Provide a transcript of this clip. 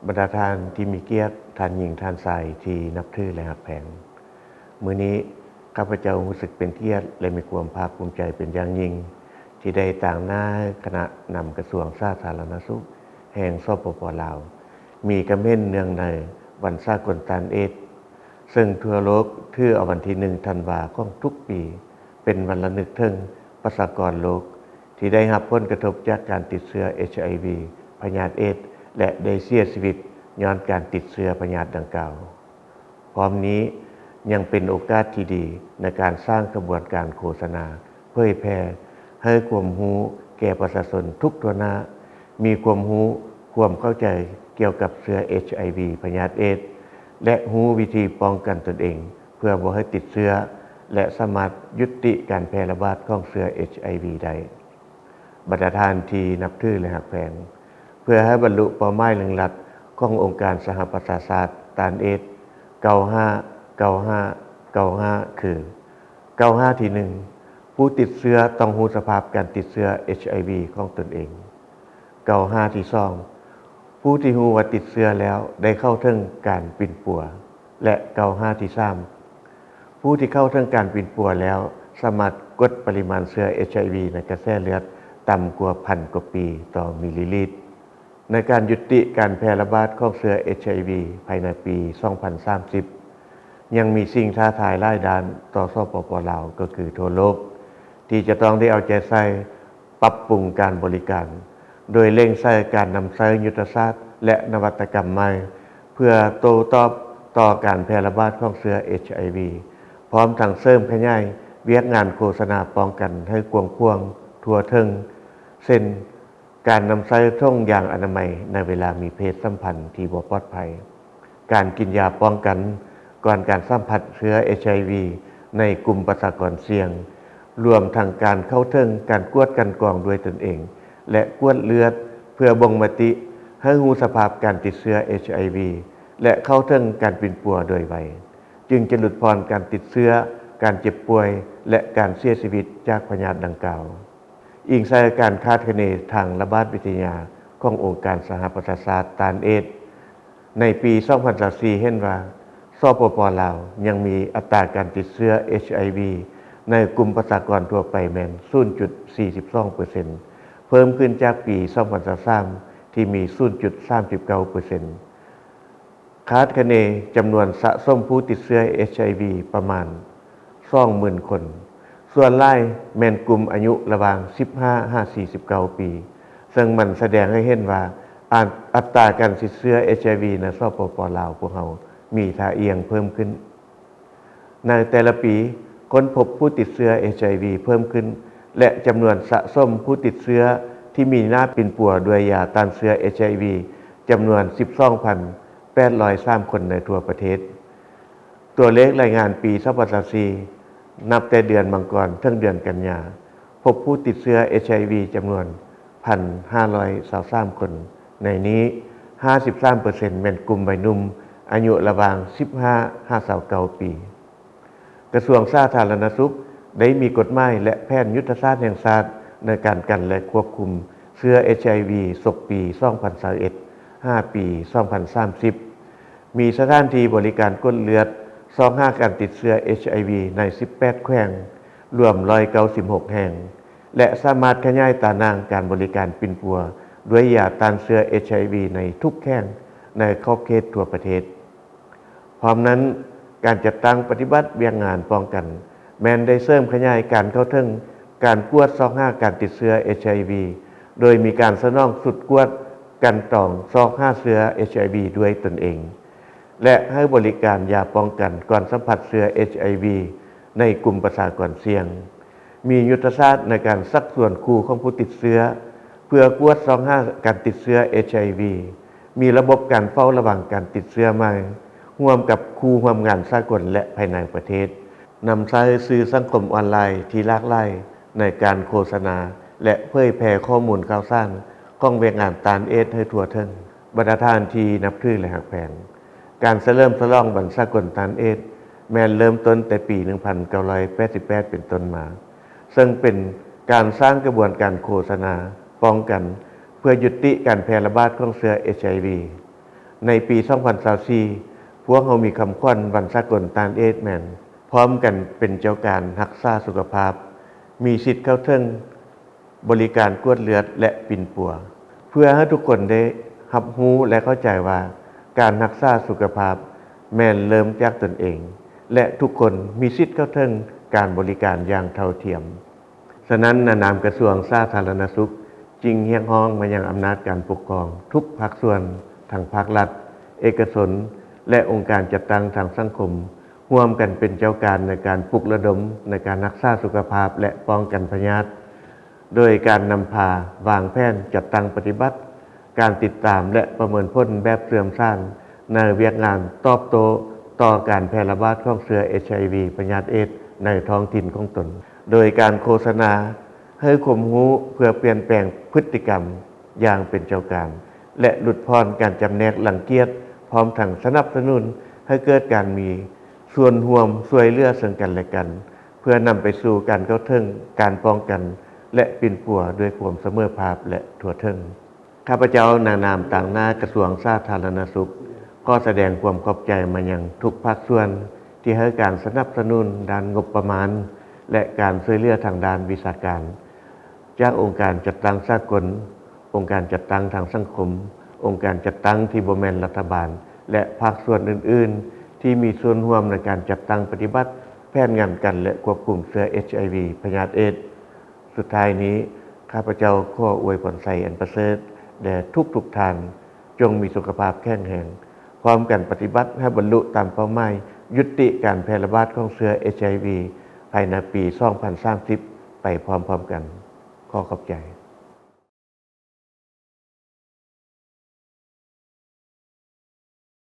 ບັນດາທ່ານທີ່ມີກຽດ, ທ່ານຍິງ, ທ່ານຊາຍທີ່ນັບຖື ແລະ ຮັກແພງ, ມື້ນີ້ຂ້າພະເຈົ້າຮູ້ສຶກເປັນກຽດ ແລະ ມີຄວາມພາກພູມໃຈເປັນຢ່າງຍິ່ງ ທີ່ໄດ້ຕາງໜ້າໃຫ້ຄະນະນຳກະຊວງສາທາລະນະສຸກແຫ່ງ ສປປ ລາວ ມີຄຳເຫັນເນື່ອງໃນວັນສາກົນຕ້ານເອດ ເຊິ່ງທົ່ວໂລກຖືເອົາວັນທີໜຶ່ງ ທັນວາຂອງທຸກປີ ເປັນວັນລະນຶກເຖິງປະຊາກອນໂລກ ທີ່ໄດ້ຮັບຜົນກະທົບຈາກການຕິດເຊື້ອ ເອດ ພະຍາດເອດ ແລະ ໄດ້ເສຍຊີວິດຍ້ອນການຕິດເຊື້ອພະຍາດດັ່ງກ່າວ. ພ້ອມນີ້ຍັງເປັນໂອກາດທີ່ດີໃນການສ້າງຂະບວນການໂຄສະນາ ເຜີຍແຜ່ໃຫ້ຄວາມຮູ້ແກ່ປະຊາຊົນທຸກທົ່ວໜ້າ ມີຄວາມຮູ້, ຄວາມເຂົ້າໃຈກ່ຽວກັບເຊື້ອ ເອດ ພະຍາດເອດ ແລະ ຮູ້ວິທີປ້ອງກັນຕົນເອງ ເພື່ອບໍ່ໃຫ້ຕິດເຊື້ອ ແລະ ສາມາດຢຸດຕິການແຜ່ລະບາດຂອງເຊື້ອ ເອດ ໄດ້. ບັນດາທ່ານທີ່ນັບຖື ແລະ ຮັກແພງ, ເພື່ອໃຫ້ບັນລຸເປົ້າໝາຍເລັ່ງລັດຂອງອົງການສະຫະປະຊາຊາດຕ້ານເອດ ເກົ້າຫ້າ ເກົ້າຫ້າ ເກົ້າຫ້າ ຄື ເກົ້າຫ້າ ທີໜຶ່ງ ຜູ້ຕິດເຊື້ອຕ້ອງຮູ້ສະພາບການຕິດເຊື້ອ ເອດ ຂອງຕົນເອງ. ເກົ້າຫ້າ ທີສອງ ຜູ້ທີ່ຮູ້ວ່າຕິດເຊື້ອແລ້ວໄດ້ເຂົ້າເຖິງການປິ່ນປົວ ແລະ ເກົ້າຫ້າ ທີສາມ ຜູ້ທີ່ເຂົ້າເຖິງການປິ່ນປົວແລ້ວ ສາມາດກົດປະລິມານເຊື້ອ ເອດ ໃນກະແສເລືອດຕ່ຳກວ່າພັນກວ່າປີຕໍ່ມິລລີລິດ. ໃນການຍຸຕິການແຜ່ລະບາດຂອງເຊື້ອ ເອດ ພາຍໃນປີສອງພັນສາມສິບ ຍັງມີສິ່ງທ້າທາຍຫຼາຍດ້ານຕໍ່ ສປປ ລາວ ກໍຄືທົ່ວໂລກ ທີ່ຈະຕ້ອງໄດ້ເອົາໃຈໃສ່ ປັບປຸງການບໍລິການ ໂດຍເລັ່ງໃສ່ການນຳໃຊ້ຍຸດທະສາດ ແລະ ນະວັດຕະກຳໃໝ່ ເພື່ອໂຕ້ຕອບຕໍ່ການແຜ່ລະບາດຂອງເຊື້ອ ເອດ ພ້ອມທັງເສີມຂະຫຍາຍວຽກງານໂຄສະນາປ້ອງກັນໃຫ້ກວ້າງຂວາງທົ່ວເຖິງ ເຊັ່ນ ການນຳໃຊ້ຖົງຢາງອະນາໄມໃນເວລາມີເພດສຳພັນທີ່ບໍ່ປອດໄພ, ການກິນຢາປ້ອງກັນກ່ອນການສຳຜັດເຊື້ອ ເອດ ໃນກຸ່ມປະຊາກອນສ່ຽງ, ລວມທັງການເຂົ້າເຖິງການກວດກັນກອງດ້ວຍຕົນເອງ ແລະ ກວດເລືອດເພື່ອບົ່ງມະຕິໃຫ້ຮູ້ສະພາບການຕິດເຊື້ອ ເອດ ແລະ ເຂົ້າເຖິງການປິ່ນປົວໂດຍໄວ, ຈຶ່ງຈະຫຼຸດຜ່ອນການຕິດເຊື້ອ, ການເຈັບປ່ວຍ ແລະ ການເສຍຊີວິດຈາກພະຍາດດັ່ງກ່າວ. ອີງໃສ່ການຄາດຄະເນທາງລະບາດວິທະຍາຂອງອົງການສະຫະປະຊາຊາດຕ້ານເອດ ໃນປີສອງພັນຊາວສີ່ ເຫັນວ່າ ສປປ ລາວ ຍັງມີອັດຕາການຕິດເຊື້ອ ເອດ ໃນກຸ່ມປະຊາກອນທົ່ວໄປແມ່ນສູນຈຸດສີ່ສິບສອງເປີເຊັນ ເພີ່ມຂຶ້ນຈາກປີສອງພັນຊາວສາມ ທີ່ມີສູນຈຸດສາມສິບເກົ້າເປີເຊັນ. ຄາດຄະເນຈຳນວນສະສົມຜູ້ຕິດເຊື້ອ ເອດ ປະມານສອງໝື່ນຄົນ, ສ່ວນຫຼາຍແມ່ນກຸ່ມອາຍຸລະຫວ່າງສິບຫ້າຫາສີ່ສິບເກົ້າປີ, ເຊິ່ງມັນສະແດງໃຫ້ເຫັນວ່າ ອັດຕາການຕິດເຊື້ອ ເອດ ໃນ ສປປ ລາວ ພວກເຮົາມີທ່າອ່ຽງເພີ່ມຂຶ້ນ. ໃນແຕ່ລະປີ, ຄົ້ນພົບຜູ້ຕິດເຊື້ອ ເອດ ເພີ່ມຂຶ້ນ ແລະ ຈຳນວນສະສົມຜູ້ຕິດເຊື້ອທີ່ມີໜ້າປິ່ນປົວດ້ວຍຢາຕ້ານເຊື້ອ ເອດ ຈຳນວນສິບສອງພັນແປດຮ້ອຍສາມຄົນໃນທົ່ວປະເທດ. ຕົວເລກລາຍງານປີສອງພັນຊາວສີ່ ນັບແຕ່ເດືອນມັງກອນເຖິງເດືອນກັນຍາ ພົບຜູ້ຕິດເຊື້ອ ເອດ ຈຳນວນ ໜຶ່ງພັນຫ້າຮ້ອຍຊາວສາມຄົນ, ໃນນີ້ ຫ້າສິບສາມເປີເຊັນ ແມ່ນກຸ່ມໄວໜຸ່ມອາຍຸລະຫວ່າງສິບຫ້າຫາຊາວເກົ້າປີ. ກະຊວງສາທາລະນະສຸກໄດ້ມີກົດໝາຍ ແລະ ແຜນຍຸດທະສາດແຫ່ງຊາດໃນການກັນ ແລະ ຄວບຄຸມເຊື້ອ ເອດ ສົກປີສອງພັນຊາວເອັດ ຫາປີສອງພັນສາມສິບ ມີສະຖານທີ່ບໍລິການກວດເລືອດ ຊອກຫາການຕິດເຊື້ອ ເອດ ໃນສິບແປດແຂວງ ລວມຮ້ອຍເກົ້າສິບຫົກແຫ່ງ ແລະ ສາມາດຂະຫຍາຍຕາໜ່າງການບໍລິການປິ່ນປົວດ້ວຍຢາຕ້ານເຊື້ອ ເອດ ໃນທຸກແຂວງໃນຂອບເຂດທົ່ວປະເທດ. ພ້ອມນັ້ນ, ການຈັດຕັ້ງປະຕິບັດວຽກງານປ້ອງກັນ ແມ່ນໄດ້ເສີມຂະຫຍາຍການເຂົ້າເຖິງການກວດຊອກຫາການຕິດເຊື້ອ ເອດ ໂດຍມີການສະໜອງຊຸດກວດກັ່ນຕອງຊອກຫາເຊື້ອ ເອດ ດ້ວຍຕົນເອງ ແລະ ໃຫ້ບໍລິການຢາປ້ອງກັນກ່ອນສຳຜັດເຊື້ອ ເອດ ໃນກຸ່ມປະຊາກອນສ່ຽງ, ມີຍຸດທະສາດໃນການຊັກຊວນຄູ່ຂອງຜູ້ຕິດເຊື້ອ ເພື່ອກວດຊອກຫາການຕິດເຊື້ອ ເອດ ມີລະບົບການເຝົ້າລະວັງການຕິດເຊື້ອໃໝ່ ຮ່ວມກັບຄູ່ຮ່ວມງານສາກົນ ແລະ ພາຍໃນປະເທດ, ນຳໃຊ້ສື່ສັງຄົມອອນລາຍທີ່ຫຼາກຫຼາຍໃນການໂຄສະນາ ແລະ ເຜີຍແຜ່ຂໍ້ມູນຂ່າວສານຂອງວຽກງານຕ້ານເອດໃຫ້ທົ່ວເຖິງ. ບັນດາທ່ານທີ່ນັບຖື ແລະ ຮັກແພງ, ການສະເຫຼີມສະຫຼອງວັນສາກົນຕ້ານເອດ ແມ່ນເລີ່ມຕົ້ນແຕ່ປີໜຶ່ງພັນເກົ້າຮ້ອຍແປດສິບແປດເປັນຕົ້ນມາ, ເຊິ່ງເປັນການສ້າງຂະບວນການໂຄສະນາປ້ອງກັນ ເພື່ອຢຸດຕິການແຜ່ລະບາດຂອງເຊື້ອ ເອດ ໃນ ໃນປີສອງພັນຊາວສີ່ ພວກເຮົາມີຄຳຂວັນວັນສາກົນຕ້ານເອດສແມ່ນ ພ້ອມກັນເປັນເຈົ້າການຮັກສາສຸຂະພາບ, ມີສິດເຂົ້າເຖິງບໍລິການກວດເລືອດ ແລະ ປິ່ນປົວ ເພື່ອໃຫ້ທຸກຄົນໄດ້ຮັບຮູ້ ແລະ ເຂົ້າໃຈວ່າ ການຮັກສາສຸຂະພາບແມ່ນເລີ່ມຈາກຕົນເອງ ແລະ ທຸກຄົນມີສິດເຂົ້າເຖິງການບໍລິການຢ່າງເທົ່າທຽມ. ສະນັ້ນ, ໃນນາມກະຊວງສາທາລະນະສຸກ ຈຶ່ງຮຽກຮ້ອງມາຍັງອຳນາດການປົກຄອງທຸກພາກສ່ວນ, ທັງພາກລັດ, ເອກະຊົນ ແລະ ອົງການຈັດຕັ້ງທາງສັງຄົມ, ຮ່ວມກັນເປັນເຈົ້າການໃນການປຸກລະດົມໃນການຮັກສາສຸຂະພາບ ແລະ ປ້ອງກັນພະຍາດ, ໂດຍການນຳພາວາງແຜນຈັດຕັ້ງປະຕິບັດ ການຕິດຕາມ ແລະ ປະເມີນຜົນແບບເຊື່ອມສານໃນວຽກງານຕອບໂຕ້ຕໍ່ການແຜ່ລະບາດຂອງເຊື້ອ ເອດເອັດໄອ ພະຍາດເອດສໃນທ້ອງຖິ່ນຂອງຕົນ, ໂດຍການໂຄສະນາໃຫ້ຄວາມຮູ້ເພື່ອປ່ຽນແປງພຶດຕິກຳຢ່າງເປັນເຈົ້າການ ແລະ ຫຼຸດຜ່ອນການຈຳແນກລັງກຽດ, ພ້ອມທັງສະໜັບສະໜູນໃຫ້ເກີດການມີສ່ວນຮ່ວມຊ່ວຍເຫຼືອເຊິ່ງກັນ ແລະ ກັນ ເພື່ອນຳໄປສູ່ການເຂົ້າເຖິງ, ການປ້ອງກັນ ແລະ ປິ່ນປົວດ້ວຍຄວາມສະເໝີພາບ ແລະ ທົ່ວເຖິງ. ຂ້າພະເຈົ້າໃນນາມຕາງໜ້າກະຊວງສາທາລະນະສຸກ ຂໍສະແດງຄວາມຂອບໃຈມາຍັງທຸກພາກສ່ວນທີ່ໃຫ້ການສະໜັບສະໜູນດ້ານງົບປະມານ ແລະ ການຊ່ວຍເຫຼືອທາງດ້ານວິຊາການ ຈາກອົງການຈັດຕັ້ງສາກົນ, ອົງການຈັດຕັ້ງທາງສັງຄົມ, ອົງການຈັດຕັ້ງທີ່ບໍ່ແມ່ນລັດຖະບານ ແລະ ພາກສ່ວນອື່ນໆ ທີ່ມີສ່ວນຮ່ວມໃນການຈັດຕັ້ງປະຕິບັດແຜນປ້ອງກັນ ແລະ ຄວບຄຸມເຊື້ອ ເອດເອັດໄອ ພະຍາດເອດສ. ສຸດທ້າຍນີ້, ຂ້າພະເຈົ້າຂໍອວຍພອນໄຊອັນປະເສີດແດ່ທຸກໆທ່ານ, ຈົ່ງມີສຸຂະພາບແຂງແຮງ, ພ້ອມກັນປະຕິບັດໃຫ້ບັນລຸຕາມເປົ້າໝາຍ ຍຸຕິການແຜ່ລະບາດຂອງເຊື້ອ ເອດເອັດໄອ ພາຍໃນປີສອງພັນສາມສິບ ໄປພ້ອມໆກັນ. ຂໍຂອບໃຈ.